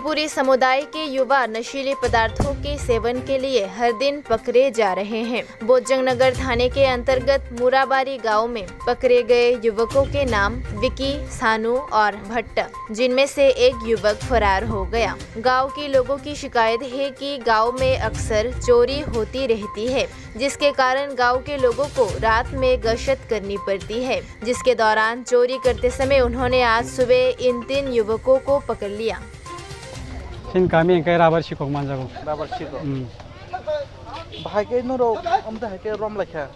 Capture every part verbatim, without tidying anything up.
पूरे समुदाय के युवा नशीले पदार्थों के सेवन के लिए हर दिन पकड़े जा रहे हैं। बोजंग नगर थाने के अंतर्गत मुराबारी गांव में पकड़े गए युवकों के नाम विकी, सानू और भट्ट, जिनमें से एक युवक फरार हो गया। गांव के लोगों की शिकायत है कि गांव में अक्सर चोरी होती रहती है, जिसके कारण गांव के लोगों को रात में गश्त करनी पड़ती है, जिसके दौरान चोरी करते समय उन्होंने आज सुबह इन तीन युवकों को पकड़ लिया। Chini kami hwnkhe rubber sikok manjago. Rubber sikok. Hmm. Bahai khe norok omo hai khe rom laikha.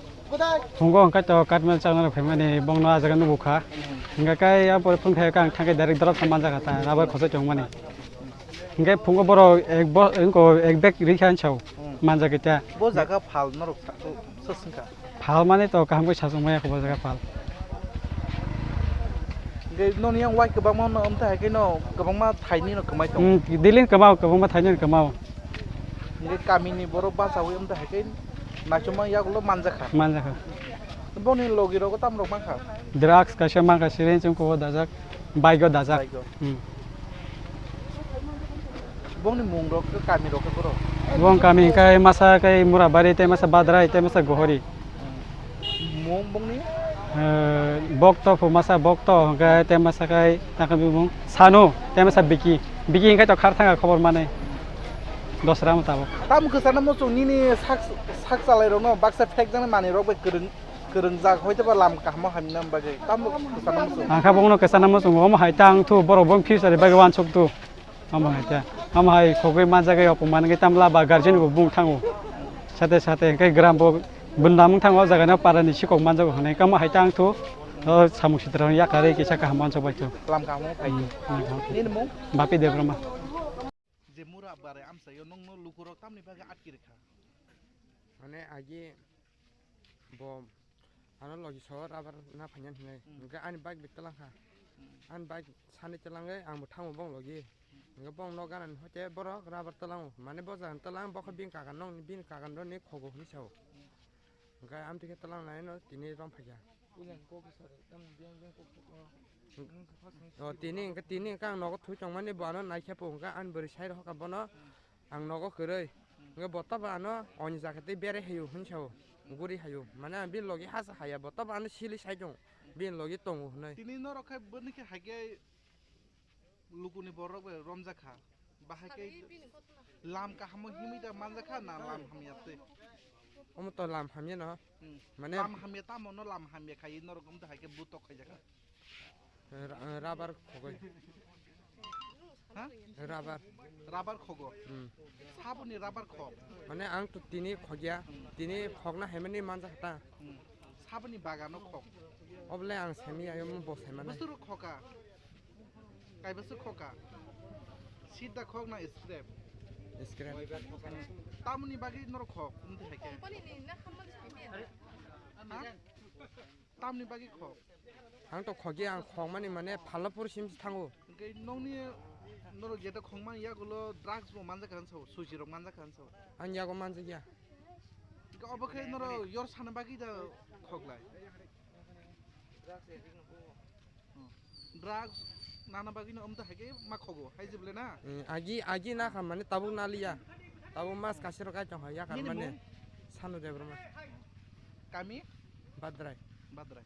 Phungo hwnkhe to katmel chaknarok phaimani bongno ah jaga nukgo kha. Hmm. Hwnkhe khe ah pore phone khaikha ang thangkhe direct dorop sa manjakha ta rubber khosoi tongmani. Hwnkhe phungo borok ek bo-, wngko ek bag rikha hinwi sao. Hmm. Manjakha ta. Bo jaga phal norok sa-, saswngkha. Phal mani to kaham khe sachung maya kho bo jaga phal. Hwnkhe noni yang wai kwbangma no, amtwi hai khe no kwbangma thaini no kwmai tongo. Hmm, daily kwmao, kwbangma thaini no kwmao. Hwnkhe kamini borok bachaui amtwi hai khe naisukma yagulo manjakha. Manjakha. Boni logi rogo tamo rok mankha? Drugs kaisa mankha, syringe wngkho o dajak. Bike o dajak. Bike o. Hmm. Bongni mung rok khe kami rok khe borok? Bong kami hwnkhe masa khe Murabari tei masa Badrai tei masa Gohori. Hmm. Mung bongni? Eh, Bokto phu masa Bokto hwnkhe tei masa khe takhe bumung Sanu tei masa Biki. Biki hwnkhe to khar thanga khobor manwi. Dosra mo tabuk. Tamo kwchana muchung nini sak, sak chalai rokno baksa phekjaknai manwi rok bai kwrwng. Kwrwngjak, hoitoba lam kahamo hamya bagwi. Tamo kwchana muchung. Ang kha bongno kwchana muchungo, omo hai ta ang thu, borok bo future ni bagwi wansuk tu. Omo hai ta. Omo hai khogwi manjagwi opman wngwi tamla ba guardian bo bung thango. Sate sate hwnkhe gram bo bunda mung thango, o jaga no para ni sikok manjago hwnwi. Omo hai ta ang thu, o samung sitra yakarwi kisa kaham wansuk bai tu. Lam kahamo phai. Hmm, lam kaham. Nini mung? Bapi Debbarma. Je mura bare amsa yo nongno lukurok tamni bagwi atki rikha. Mane agi Bo ano logi so rubber na phaiyan hinwi. Hmm. Hwnkhe ani bike bai twlang kha. Hmm. Ani bike sani twlangwi ang bo thango bong logi. Hmm. Hwnkhe bong nok gana ni hoite borok rubber twlango. Mane bo jaga twlang bokha bini kagan nong bini kagan roni khogo hinwi sao. Hmm. Hwnkhe amtwi khe twlang nai no tini rom phaikha. Ulen kok sari tam biang biang kok kok. Hmm. Nung kha phas nung Oh, sari tini bo. Hwnkhe tini hwnkhe ang nogo thui tongmani bo ano naikhe po hwnkhe ani bwrwi sai rokha bono. Hmm. Ang nogo kwrwi. Hmm. Hwnkhe bo tabo ano oni jaga tei bere haio hwnwi sao. Hmm. Guri haio. Mane ang bini logi hasa haya, bo tabo ano sili sai tongo. Bini logi tongo hwnwi. Tini norok khai bwrwni khe hai khe lukuni borok bai romjak kha. Bahai khe lam kahamo himwi da manjak kha na lam hamya tei? Omo to lam hamya no. Hmm. Mane lam hamya tamo no lam hamya khai norok wng hai khe butok khai jak kha. Ra-, rubber khogwi. Ha? Rubber. Rubber khogo. Hmm. Saboni rubber khok. Mane ang to tini khogya, hmm, tini khokna haimani manjak ta. Hmm. Saboni bagano khok. Oble ang semi ayo mo bo saimane. Busuru khoka. Kaibasu khoka. Sida khok na scrap. Scrap. Tamoni bagwi norok khok, wngte hai khe. Ha? Tamni bagwi khok? Ang to khogya, ang khokmani mane Phalapur sim thango. Hwnkhe nokni norok jeta khokmani yagulo drugs bo manjak kha hinwi sao, suji rok manjak kha hinwi sao. Ang yago manjakya. Hwnkhe obo khe norok yor sana bagwi da khoklai. Hmm. Drugs nana bagwi no omta hai khe ma khogo, hai je bole na? Hmm, agi, agi na kha mane tabuk na liya. Tabuk mas kasiro kai tong ha yakar mane. Nini mung? Sanu Debbarma. Kami? Badrai. Badrai.